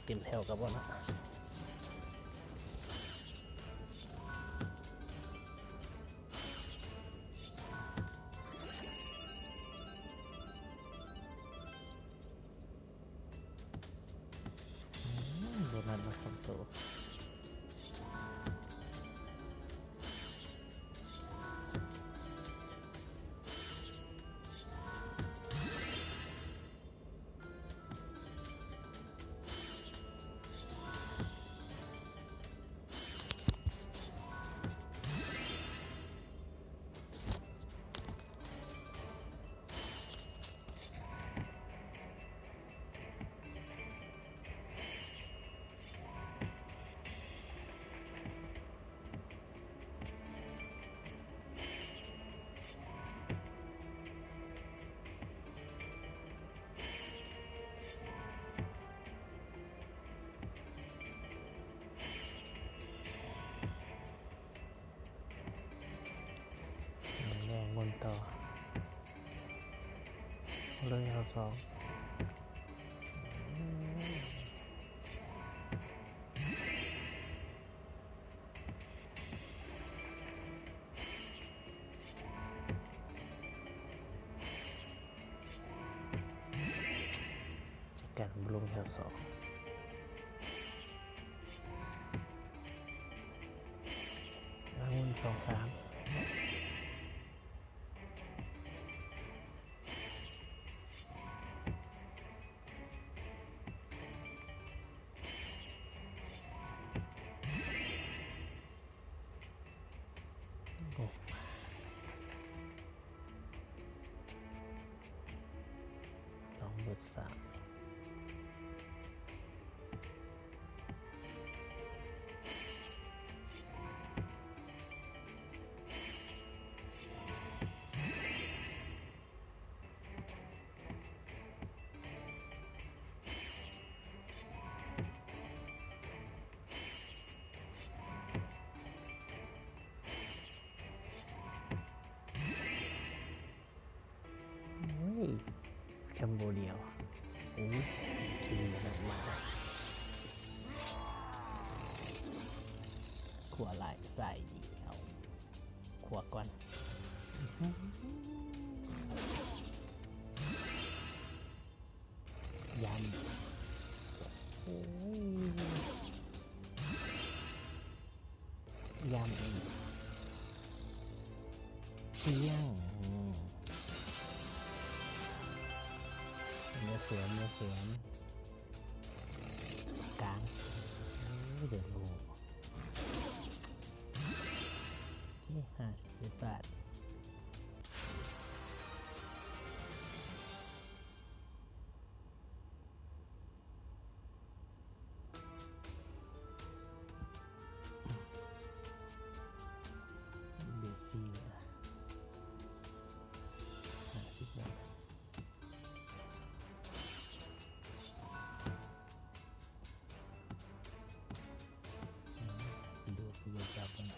ເປັນແຖວກັບບໍ່ນະ ອືມ ໂບນັດມາສອງໂຕ. ແລງເງິນຕໍ່ ເລີຍເອົາສອງ. ຈັດການ ບໍ່ລົງແຖວສອງ ລາງໜຶ່ງ ສອງ ສາມ. ສອງ ເບີດ ສາມ. ໂອ້ຍ ແຄມໂບເດຍ ໂອ້ຍ ກິນແລ້ວມາ ຂົວຫຼາຍໃສ່ ເອົາ ຂົວກ່ອນ ຢຳ ໂອ້ຍ ຢຳອີກ ປ່ຽງ ອືມ ເມືອສວນ ເມືອສວນ ກາງ ໂອ້ຍ ເດີນໂຫ ເອີ ຫ້າສິບເຈັດບາດ. ເບດສີ່ ຫ້າສິບບາດ. ມັນມີຫຼາຍຕົວ.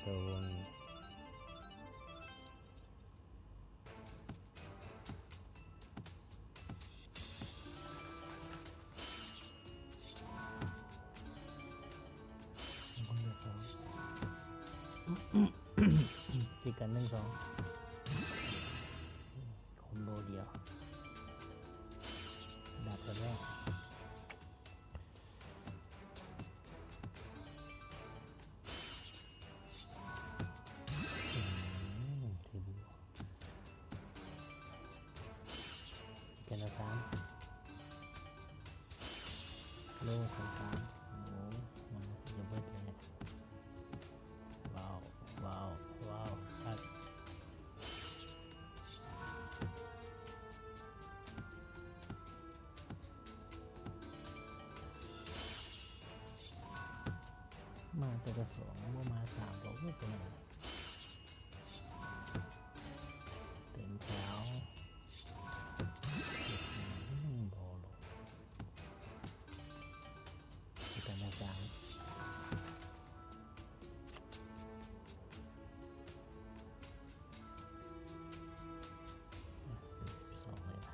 ຕົງ ຕິດກັນ ໜຶ່ງ ສອງ ຄອມໂບດຽວ ດັບກັນແລ້ວ. ອືມ ຖືກຢູ່ ກັນລະສາມ ໂລສອງສາມ ໂອ້ ມັນຊິເບິດແລ້ວ ວ້າວ ວ້າວ ວ້າວ ຄັກ. ມາແຕ່ລະສອງ ບໍ່ມາສາມດອກ ໂອ້ຍ ເປັນຫຍັງ ເຕັມແຖວ ອືມ ບໍ່ລົງ ເປັນຫຍັງ ສາມ ສິບສອງເລີຍຫວາ.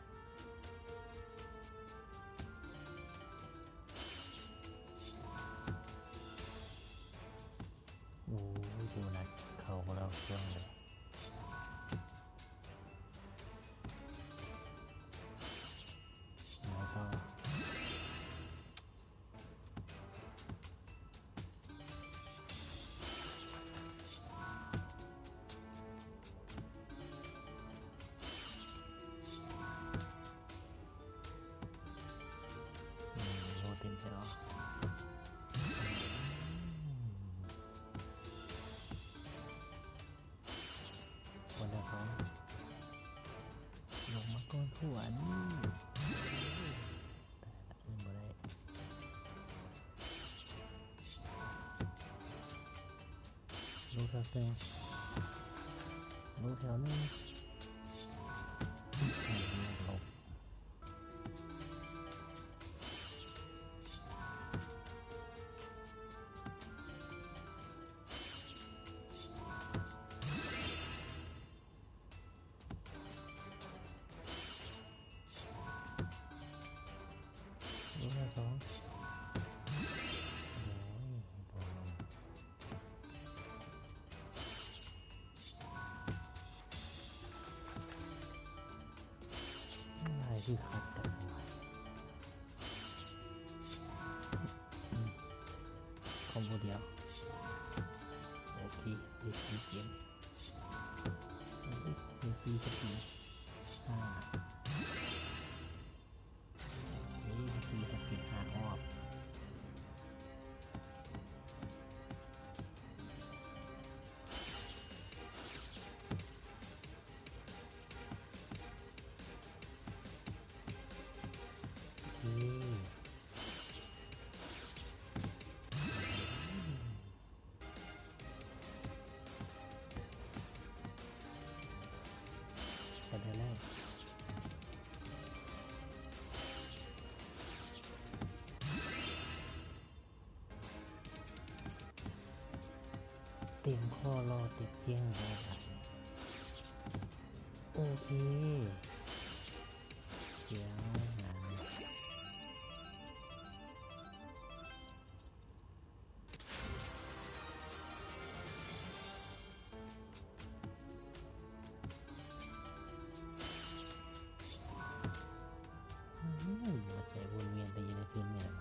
ໂອ້ຍ ໂບນັດເຂົ້າບໍ່ໄດ້ຊ່ວງເລີຍ ມາຕໍ່. ໂອ້ ເຕັມແຖວ ຄວນເດີນສອງ ລົງມາກ່ອນຄວນ ແຕ່ລະອື່ນບໍ່ໄດ້ ລົງແຖວໜຶ່ງ ລົງແຖວໜຶ່ງ ລົງ. ລູກທີສອງ ໂອ້ຍ ບໍ່ລົງ ລາຍຄືຄັກກັນ ຄອມໂບດຽວ ໂອເຄ ໄດ້ສີ່ເກມ ມີຟຣີສະປີດ ຫ້າ ມີຟຣີສະປີດ ຫ້າຮອບ. ໂອເຄ ໄປເລີຍ ເຕັມຂໍ້ລໍຕິດແຈ້ງບໍ່ໄດ້ ໂອເຄ ດຽວນະ ອືມ ໃຊ້ວົນວຽນໄປຢູ່ໃນພື້ນນີ້ແຫຼະ.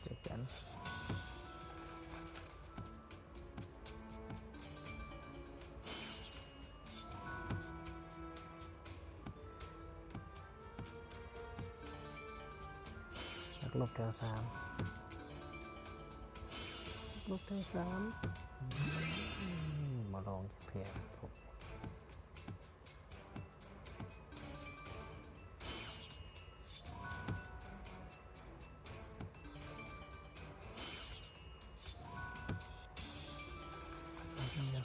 ເຈີກັນ ນັກລົບແຖວສາມ ນັກລົບແຖວສາມ ອືມ ມາລອງແຜນ ໂ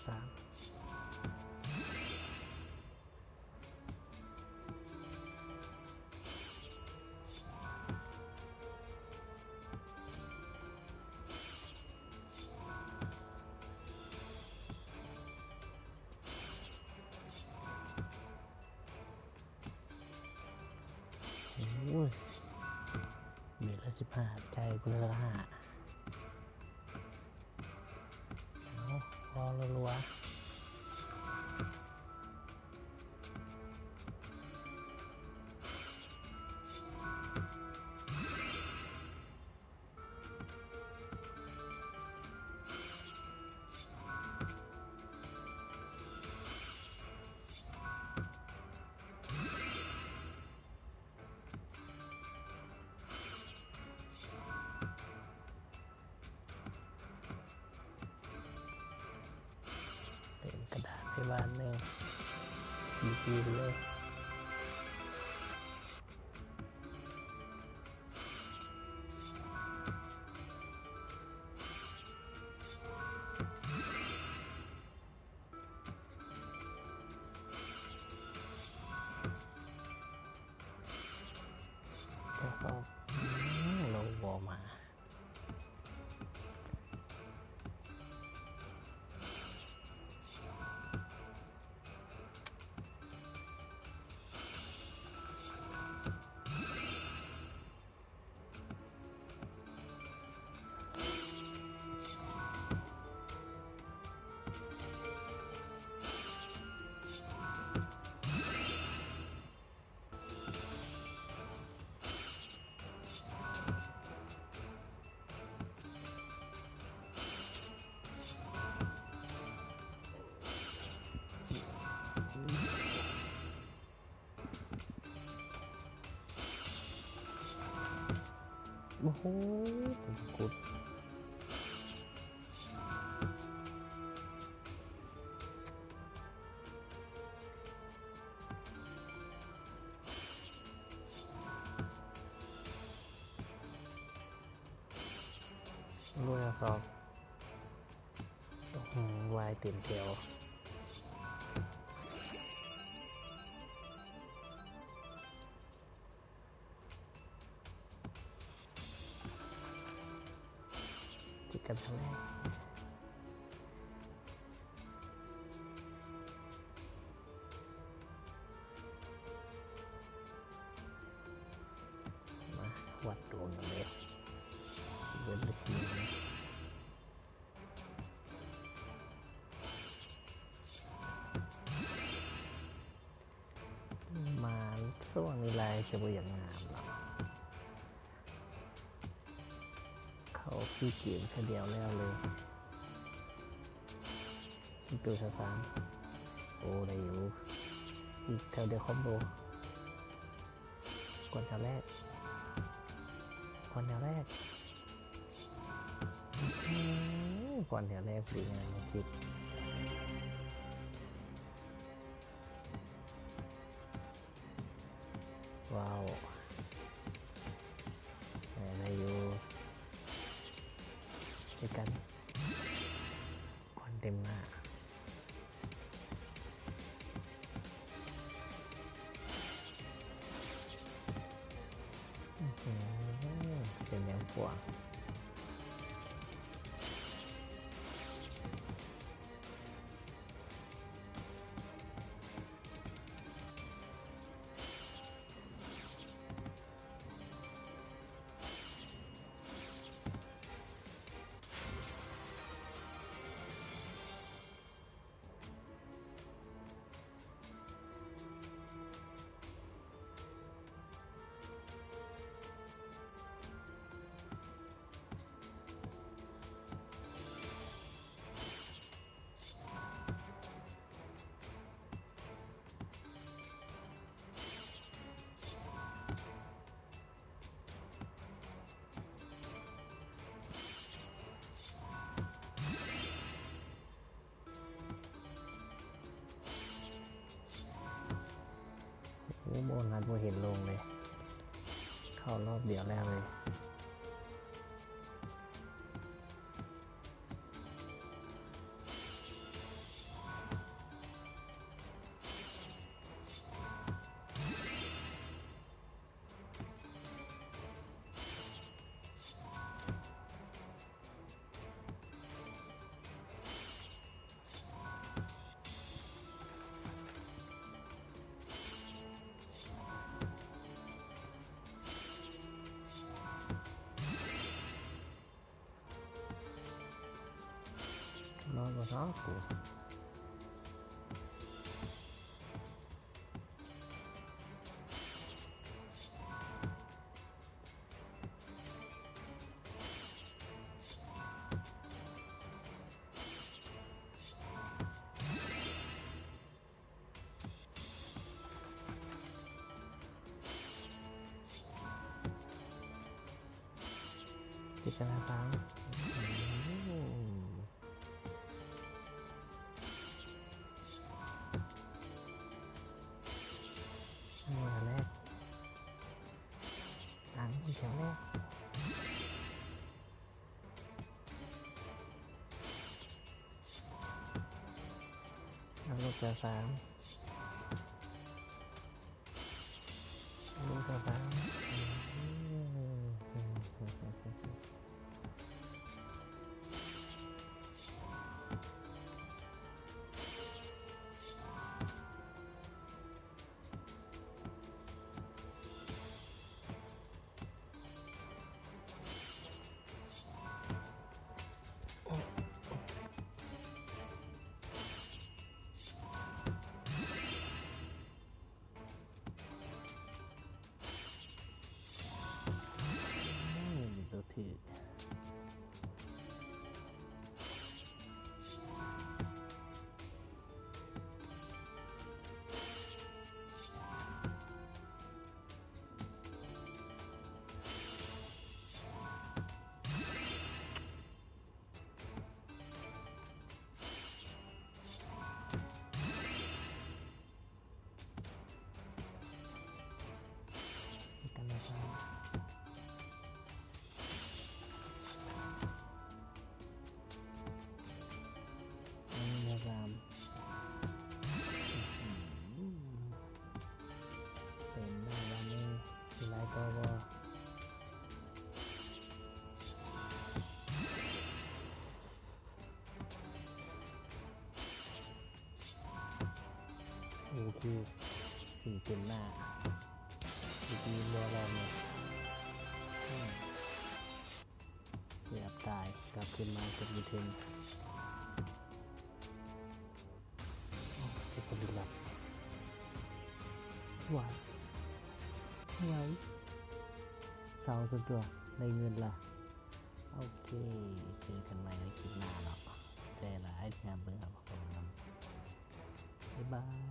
ສາມ ໂອ້ຍ ເມດລະສິບຫ້າ ຈ່າຍຄົນລະຫ້າ ເອົາ ພໍລັວໆ. ເຕັມກະດານໄປບາດໜຶ່ງ ຈີຈີໄປເລີຍ. ທດສອບ ອືມ ໂລວໍມາ. ໂອ້ໂຫ ເປັນກຸດ ໂລຍາຊອກ. ອືມ ວາຍເຕັມແຖວ ຈິກກັນທະແລກ ມາວັດດວງກັນເລີຍ ເບິດເລີຍທີນີ້. ມາຊ່ວງນີ້ລາຍຈະບໍ່ຢາກງາມເນາະ ເຂົ້າຄືເກມເທື່ອດຽວແລ້ວເລີຍ ສິບໂຕຊາວສາມ ໂອ້ ໄດ້ຢູ່ ອີກແຖວດຽວຄອມໂບ ກ່ອນແຖວແລກ ກ່ອນແຖວແລກ ອືມ ກ່ອນແຖວແລກດີງາມທີ່ສຸດ ວ້າວ ໄດ້ຢູ່ ຄືກັນ ຄວັນເຕັມໜ້າ ອື ເປັນຫຍັງພວກ.ໂອ້ ໂບນັດບໍ່ເຫັນລົງເລີຍ ເຂົ້າລອບດຽວແລ້ວເລີຍ. ເນາະກູ. ເຈັດກະລາສາມ ອືມ ເອົາແລ້ວ ຕັ້ງແຖວແລ້ວ ເອົາລູກແຖວສາມ ເອົາລູກແຖວສາມ ອືມ. ອືມ ໂຕຖືກ. ກັນນະ ເອົາ ສາມ ເຕັມໜ້າບາດນີ້ ຊິໄລ່ຕໍ່ບໍ່? ໂອເຄ ສີ່ເຕັມໜ້າ ດີບໍ່ລອບນີ້ ອືມ ເກືອບຕາຍ ກັບຄືນມາເກັບຢູ່ເທິງ ໂອ້ ເຈັບບໍ່ລຶກແລ້ວ ໄຫວ ໄຫວ ເຊົາຊັ້ນຕົວະ ໄດ້ເງິນລະ. ໂອເຄ ເຈີກັນໃໝ່ໃນຄລິບໜ້າເນາະ ຂອບໃຈຫຼາຍທີ່ຮັບເບິ່ງຮັບຊົມນຳ ບາຍບາຍ.